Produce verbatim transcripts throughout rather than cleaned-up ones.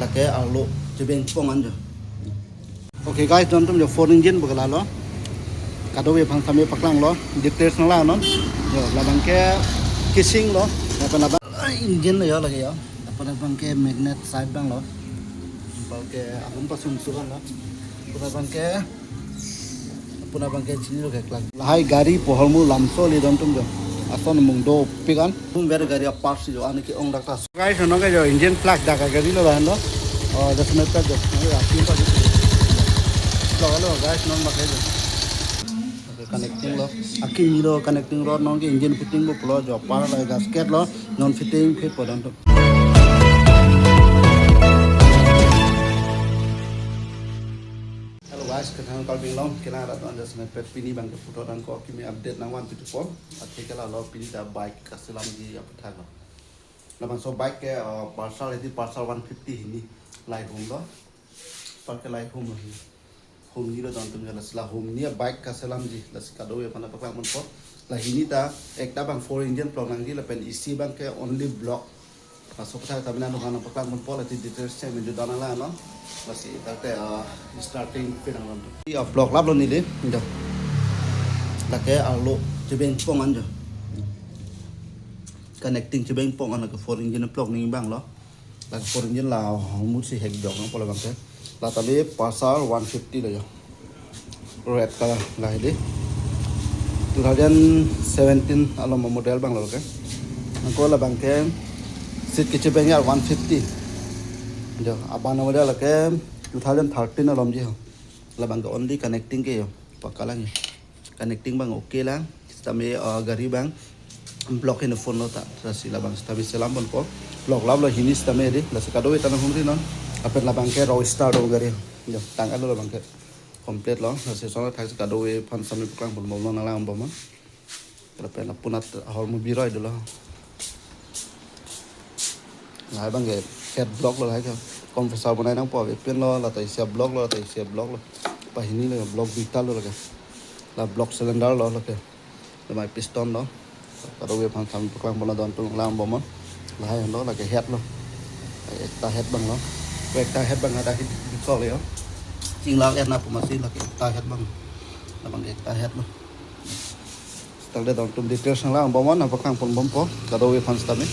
Lake arlo chebeng pong an jo. Okay guys, don atum jo, four engine bokla lo. Kadokave aphan sitame paklanglo. Details nanglang non. Jo, labang ke casing lo. Lapen labang engine lo jo lake jo. Lapen labang ke magnet side abang lo. Labang ke along pasung sukan lo. Lapen labang ke Puna bangke chinilo ke klak. Lahai gari pu ahormu lamso le don atum jo. Ason mung dopik an. Tum ver gari a-parts jo ani ke-ong dak ta. Guys, non ke jo engine plug dak a gari lo lahan lo. Oh, das menit jo. Ayo, akim pa jo. Lo, lo, guys, non pakai jo. Connecting lo. Akimi lo connecting rod, non ke engine fitting boklo jo. Par la gasket lo. Non fitting phit po don atum. Hello guys, kethan Karbi Anglong, kena rat anjas nepet pini bangke puthot nangkok kimi update nangvan pitu pon. Athe ke lalo pini ta bike kaselamji aputhak lo. Labangso bike ke, uh, Pulsar, edi Pulsar one fifty hini lahai hum lo. Bike ke lahai hum lo hini. Hum ni lo don atum jala sila hum ni bike kaselamji, lasi kadokave aphan paklang ponpo. La hini ta ekta bang four engine plug nangji lapen isi bangke only block. Laso aputhak tame nangtum aphan paklang ponpo, lati details che menjo dana la no. Lasi dak te, ah, starting pinang lam. I, ah, block lap lo neli. Jo. Lake arlo chebeng pong an jo. Connecting chebeng pong an, lake four engine plug ni abang lo. Lake four engine la ahormu si hek jok nangpo labangke. La tame Pulsar one fifty lo jo. Red color la hedi. Two thousand seventeen along model abang lo ke. Anke labangke seat kechebeng ya one fifty. Jo, abang model ke two thousand thirteen along ji ho. Labangke only connecting ke jo. Paklang jo. Connecting abang okay lang. Sitame, uh, gari abang block heno phone lo ta. Lasi labang sitame selam ponpo. Block lap lo hini sitame di. Lasi kadokave ta nanghumri non. Lapen labangke raw start lo gari. Jo, tang-et lo labangke. Complete lo, lasi lason athak si kadokave aphan sitame paklang ponbom lo, nanglang bom ma. Lapen lapunat ahormu biroi dolo. Lahai abangke head block lo, lahai ke compressor bonai nangpo ave pen lo, lata isi a-block lo, lata isi a-block lo. Pahini lo block duita lo lake. La block cylinder lo lake. Lamai piston lo. Kadokave aphan sitame paklang ponlo don atum, nanglang bom ma. Lahai lo, lake head lo. Ekta head abang lo. Ekta head abang ada hit bikol yo. Chinglang erna pu masi lake ekta head abang. Labang ekta head lo. Sitame don atum details nanglang bom ma, nang paklang ponbompo. Kadokave aphan sitame.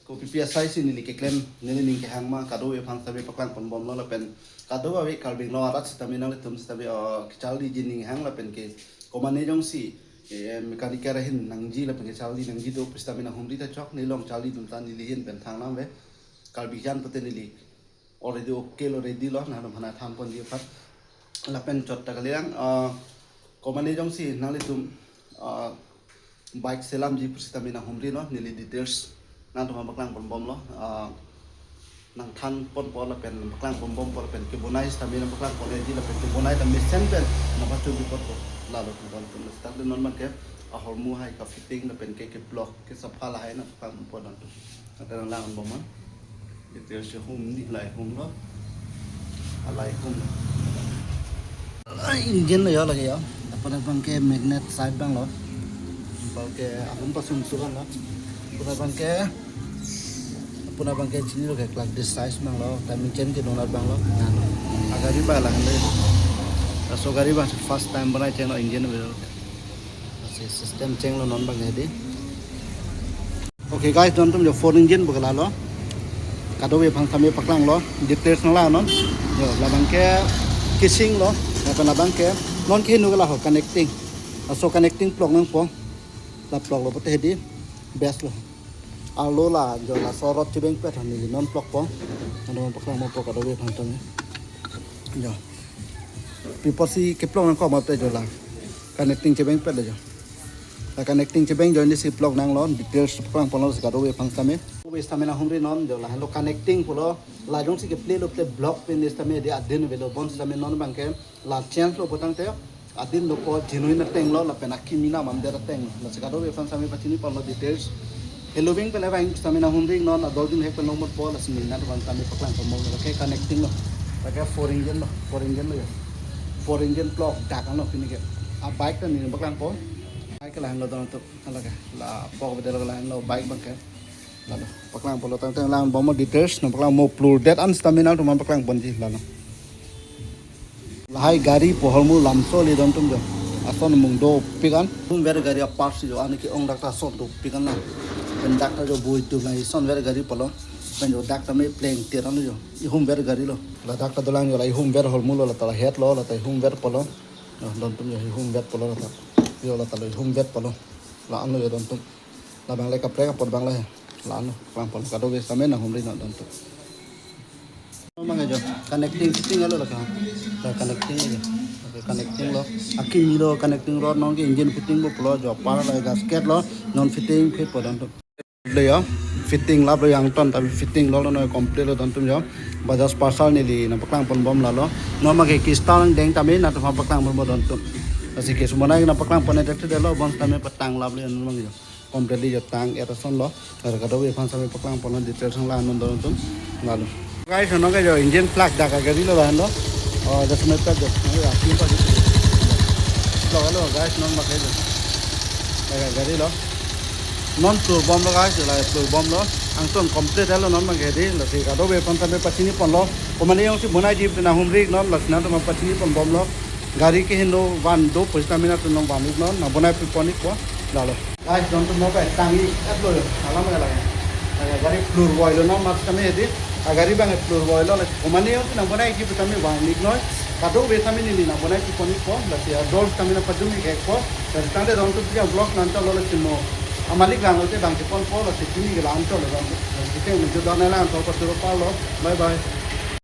Kopi pi asai si neli keklem, neli ning kehang ma, kadokave aphan sitame paklang ponbom lo lapen. Kadokave Karbi Anglong arat sitame nanglitum sitame, oh, kecharliji ning hang lapen ke komatne jongsi, eh, mechanic ahin nangji lapen kecharli nangji do pu sitame nanghumri ta chok, neli along charlidun ta neli ahin pen thangnam ave. Karbi jan pute neli already okay lo, ready lo, nangtum aphan than ponji aphan. Lapen chot ta kalilang, ah, komatne jongsi nanglitum, ah, bike selamji pu sitame nanghumri non, neli details nangtum aphan paklang ponbom lo, ah, nangthan ponpo lapen paklang ponbompo lapen kebonai sitame nangpaklang ponji lapen kebonai ta mesen pen nangpacho bipot po. Lalo don atum sitame non abangke ahormu hai ka-fitting lapen ke ke-block kesapha lahai nangpaklang ponpo don atum. Ata nanglang bom ma. Details si hum ni lahai hum lo. Lahai hum lo. Engine lo jo lake jo. Lapen labangke magnet side abang lo. Labangke along pasung sukan lo. Lapen labangke, lapen labangke chinilo ke klak, di size abang lo. Timing chain kedonat abang lo. Nang. Agari abang lahenlo. Laso gari abang first time bonai chenglo engine ave. Lasi system chenglo non abang hedi. Okay guys, don atum jo, four engine bokla lo. Kadokave aphan sitame paklanglo. Details nanglang non. Jo, labangke casing lo. Lapen labangke non ke heno ke la ho connecting. Laso connecting plug nangpo. La plug lo pute hedi best lo. Arlo la jo laso rod chebengpet hini non plug po. Nangtum aphan paklang ponpo kadokave aphan sitame. Jo. Pi apotsi ke-plug nangkok ma pute jo la connecting chebengpet lo jo. La connecting chebeng join si plug nanglo, details paklang ponlo si kadokave aphan sitame. Kadokave sitame nanghumri non jo, lahenlo connecting pulo, la jongsi keplelo pute block pen sitame di adin avelo, bonsitame non abangke la change lo putangte adin dopo, genuine ateng lo lapen akimi nam amder ateng lo. Lasi kadokave aphan sitame pachini ponlo details. Heloving pen abang sitame nanghumri non, ador dun hek pen longmot po, lasi neli nangtum aphan sitame paklang ponbom lo. Lake connecting lo. Lake four engine lo, four engine lo jo. Four engine plug dak lo pini ke. A-bike ta neli paklangpo. Bike ke lahenlo don atum. Lake la plug bede lo, lahenlo bike abangke. Lalo, paklang ponlo tangte lang bom details, non paklang mo plur det an stamina tuman paklang ponji lalo. Lahai gari pohormu lamso le don tum jo. Ason mung dopik an. Hum ver gari a parts jo, ani ke-ong dak ta ason dopik an na. Pen dak ta jo bui tu na ison ver gari pulo. Pen jo dak ta me pleng tiran jo. I hum ver gari lo. Ladak ta dolang jo la i hum ver hormu lo, la ta la het lo, la ta i hum ver pulo. Yo, don tum jo i hum ver pulo la ta. Yo, la ta lo i hum ver pulo. La-an lo jo don tum. Labang le kaprek apot bang le. La-an lo, paklang pon kadokave sitame nanghumri non don tum. Mang jo, connecting fitting alo laka. La connecting jo. Okay, connecting lo. Akimi lo connecting rod, non ke engine fitting bo pulo jo, par la gasket lo, non fitting phit po don tum. Lo jo, fitting lap lo jo, angton ta fitting lo lo, non complete lo don tum jo. Bajaj Pulsar neli nangpaklang pon bom lalo. Non mang ke kistang deng tame nangtum paklang pon bom don tum. Lasi ke sumonai nangpaklang pon detect lo, bom tame patang lap lo jo, non mang jo. Completely jo tang et ason lo. Lalo kadokave aphan sitame paklang ponlo, details ang la non don tum. Lalo. Guys, non ke jo engine plug dak gari lo lahan lo. Oh, das me plug jo. Oh, ya, pin pa. Lo, hello, guys, non mang ke jo. Dak gari lo. Non plur bom lo, guys, la plur bom lo. Angton complete lo non mang ke di. Lasi kadokave aphan sitame pachini ponlo. Komane jongsi bonai ji nanghumri non, lasi nangtum pachini pon bom lo. Gari ke hendo van do pu sitame nangtum nangvan ik non, nangbonai pi pon ik po. Lalo. Guys, don tum nonke tang ik et lo jo. Alam ya lagi. Lagi gari plur voi lo non, mas tame di. A gari bang plur voi lo, lasi komane jongsi nangbonai ji pu tame van ik noi. Kadokave tame neli nangbonai pi pon ik po. Lasi a dol tame nangpajum ik ek po. Lasi tangte don tum pi vlog nangchot lo, lasi mo amalik lang lote bang chepon po, lasi pini ke la-an chot lo don tum. Lasi ke nangjo don lang to paturo palo. Bye bye.